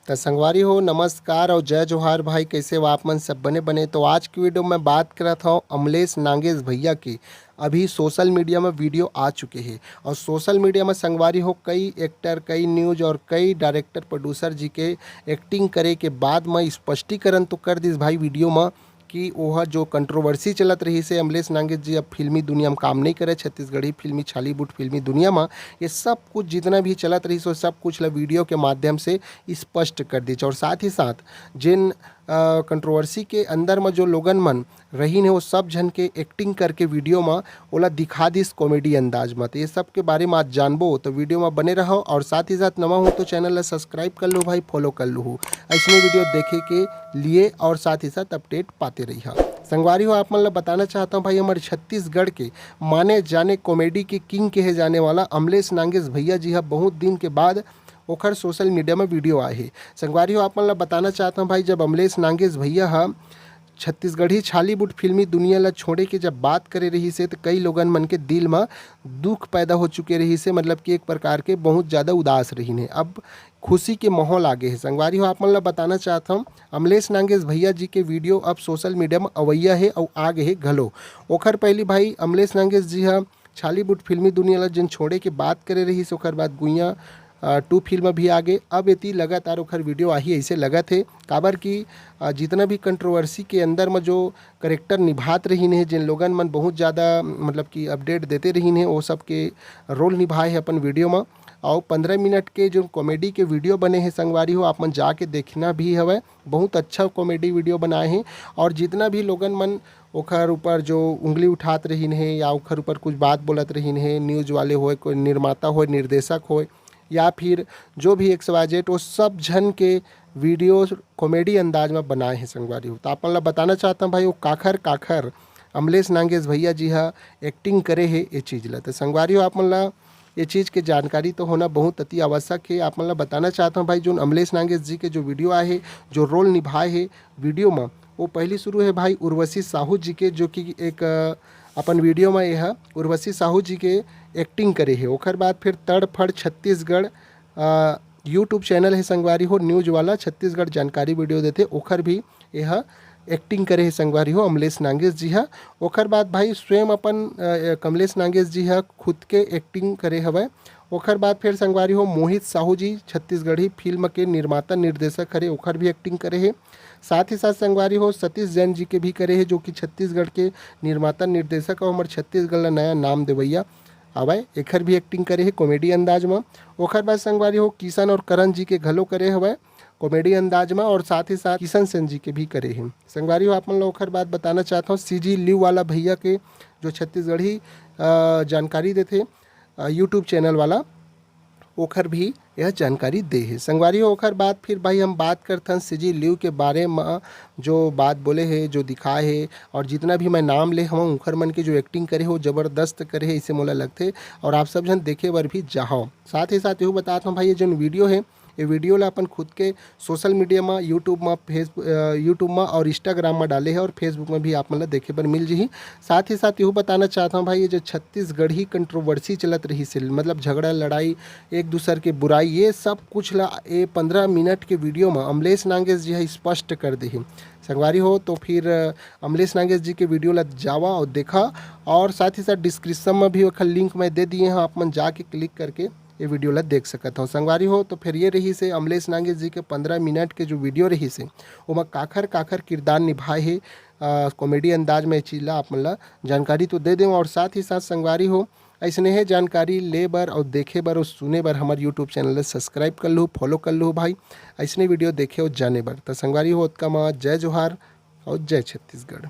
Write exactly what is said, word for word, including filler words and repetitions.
त संगवारी हो, नमस्कार और जय जोहार भाई। कैसे हो आप मन? सब बने बने। तो आज की वीडियो में बात करत हूँ अमलेश नागेश भैया की। अभी सोशल मीडिया में वीडियो आ चुके हैं और सोशल मीडिया में संगवारी हो कई एक्टर, कई न्यूज और कई डायरेक्टर, प्रोड्यूसर जी के एक्टिंग करे के बाद में स्पष्टीकरण तो कर दिस भाई वीडियो में कि ओह जो कंट्रोवर्सी चलत रहिस हे अमलेश नागेश जी अब फिल्मी दुनिया में काम नहीं करे, छत्तीसगढ़ी फिल्मी छालीवुड फिल्मी दुनिया में, ये सब कुछ जितना भी चलत रहिस हे सब कुछ ला वीडियो के माध्यम से स्पष्ट कर दिस। और साथ ही साथ जिन कंट्रोवर्सी के अंदर में जो लोगन मन रहिन हे वो सब झन के एक्टिंग करके वीडियो में ओला दिखा दिस कॉमेडी अंदाज में। तो ये सब के बारे में आज जानबो, तो वीडियो में बने रहो और साथ ही साथ नवा हो तो चैनल ला सब्सक्राइब कर लो भाई, फॉलो कर लो। ऐसने वीडियो देखे के लिए और साथ ही साथ अपडेट पाते रहिहा। संगवारी हो, आप मन ला बताना चाहत हूँ भाई, हमर छत्तीसगढ़ के माने जाने कॉमेडी के किंग कहे जाने वाला अमलेश नागेश भैया जी हा बहुत दिन के बाद ओखर सोशल मीडिया में वीडियो आए हे। संगवारी हो, आप मन ला बताना चाहत हूँ भाई, जब अमलेश नागेश भैया हा छत्तीसगढ़ी छालीवुड फिल्मी दुनिया ला छोड़े के जब बात करे रहिस हे, तो कई लोगन मन के दिल म दुख पैदा हो चुके रहिस हे, मतलब कि एक प्रकार के बहुत ज़्यादा उदास रहिन हे। अब खुशी के माहौल आ गे हे। संगवारी हो, आप मन ला बताना चाहत हूँ, अमलेश नागेश भैया जी के वीडियो अब सोशल मीडिया में अवैया हे अउ आ गे हे घलो। ओखर पहली भाई अमलेश नागेश जी हा छालीवुड फिल्मी दुनिया ला जिन छोड़े के बात करे रहिस, ओखर बाद गुइया टू फिल्म भी आ गे। अब एती लगातार ओखर वीडियो आही ऐसे लगत हे, काबर कि अ, जितना भी कंट्रोवर्सी के अंदर में जो करेक्टर निभात रहिन हे, जिन लोगन मन बहुत ज़्यादा मतलब कि अपडेट देते रहिन हे, वो सब के रोल निभाए हे अपन वीडियो में। और पंद्रह मिनट के जो कॉमेडी के वीडियो बने हे संगवारी हो, आप मन जाके देखना भी हवय, बहुत अच्छा कॉमेडी वीडियो बनाए हे। और जितना भी लोगन मन ओखर ऊपर जो उंगली उठात रहिन हे या ओखर ऊपर कुछ बात बोलत रहिन हे, न्यूज वाले होय, कोई निर्माता होय, निर्देशक होय, या फिर जो भी एक्स वाई जेड, वो सब झन के वीडियो कॉमेडी अंदाज में बनाए हे संगवारी हो। तो आप मन ला बताना चाहत हूँ भाई, वो काखर काखर अमलेश नागेश भैया जी हा एक्टिंग करे हे ये चीज़ ला। तो संगवारी हो, आप मन ला ये चीज़ के जानकारी तो होना बहुत अति आवश्यक हे। आप मन ला बताना चाहत हूँ भाई, जो अमलेश नागेश जी के जो वीडियो आए हे, जो रोल निभाए हे वीडियो में, वो पहली शुरू हे भाई उर्वशी साहू जी के, जो कि एक अ, अपन वीडियो में ये हा उर्वशी साहू जी के एक्टिंग करे हे। ओखर बाद फिर तड़फड़ छत्तीसगढ़ अ, यूट्यूब चैनल हे संगवारी हो, न्यूज वाला छत्तीसगढ़ जानकारी वीडियो देथे, ओखर भी ये हा एक्टिंग करे हे संगवारी हो अमलेश नागेश जी हा। ओखर बाद भाई स्वयं अपन अ, कमलेश नागेश जी हा खुद के एक्टिंग करे हवय। ओखर बाद फिर संगवारी हो मोहित साहू जी छत्तीसगढ़ी फिल्म के निर्माता निर्देशक हरे, ओखर भी एक्टिंग करे हे। साथ ही साथ संगवारी हो सतीश जैन जी के भी करे हे, जो कि छत्तीसगढ़ के निर्माता निर्देशक अउ हमर छत्तीसगढ़ ला नया नाम देवैया आवय, एखर भी एक्टिंग करे हे कॉमेडी अंदाज म। ओखर बाद संगवारी हो किशन और करण जी के घलो करे हवय कॉमेडी अंदाज म, और साथ ही साथ किशन सेन जी के भी करे हे। संगवारी हो, आप मन ला ओखर बाद बताना चाहत हूँ सीजी लिव वाला भैया के, जो छत्तीसगढ़ी अ, जानकारी देथे अ, यूट्यूब चैनल वाला, ओखर भी यह जानकारी दे हे। संगवारी हो, ओखर बाद फिर भाई हम बात करथन सीजी लिव के बारे म, जो बात बोले हे, जो दिखाए हे, और जितना भी मैं नाम ले हवं, ओखर मन के जो एक्टिंग करे हे, वो जबरदस्त करे हे, इसे मोला लगथे। और आप सब झन देखे बर भी जाहव। साथ ही साथ यहू बतात हूँ भाई, ये जोन वीडियो हे, ये वीडियो ला अपन खुद के सोशल मीडिया म, यूट्यूब म, फेसबुक, अ, यूट्यूब म और इंस्टाग्राम म डाले हे, और फेसबुक म भी आप मन ला देखे बर मिल जही। साथ ही साथ यहू बताना चाहत हूँ भाई, ये जो छत्तीसगढ़ी कंट्रोवर्सी चलत रहिस हे, मतलब झगड़ा लड़ाई, एक दूसर के बुराई, ये सब कुछ ला ए पंद्रह मिनट के वीडियो म अमलेश नागेश जी ह स्पष्ट कर देही। संगवारी हो, तो फिर अ, अमलेश नागेश जी के वीडियो ला जावा और देखा, और साथ ही साथ डिस्क्रिप्शन में भी ओखर लिंक मैं दे दिए हूँ, आप मन जाके क्लिक करके ये वीडियो ला देख सकत हो। संगवारी हो, तो फिर ये रहिस हे अमलेश नागेश जी के पंद्रह मिनट के जो वीडियो रहिस हे, ओमा काखर काखर किरदार निभाए हे अ, कॉमेडी अंदाज में ये चीज़ ला आप मन ला जानकारी तो दे देव, और साथ ही साथ संगवारी हो, अइसने हे जानकारी ले बर और देखे बर और सुने बर हमर यूट्यूब चैनल ला सब्सक्राइब कर लू, फॉलो कर लू भाई, अइसने वीडियो देखे और जाने बर। त संगवारी हो, ओतका म जय जोहार और जय छत्तीसगढ़।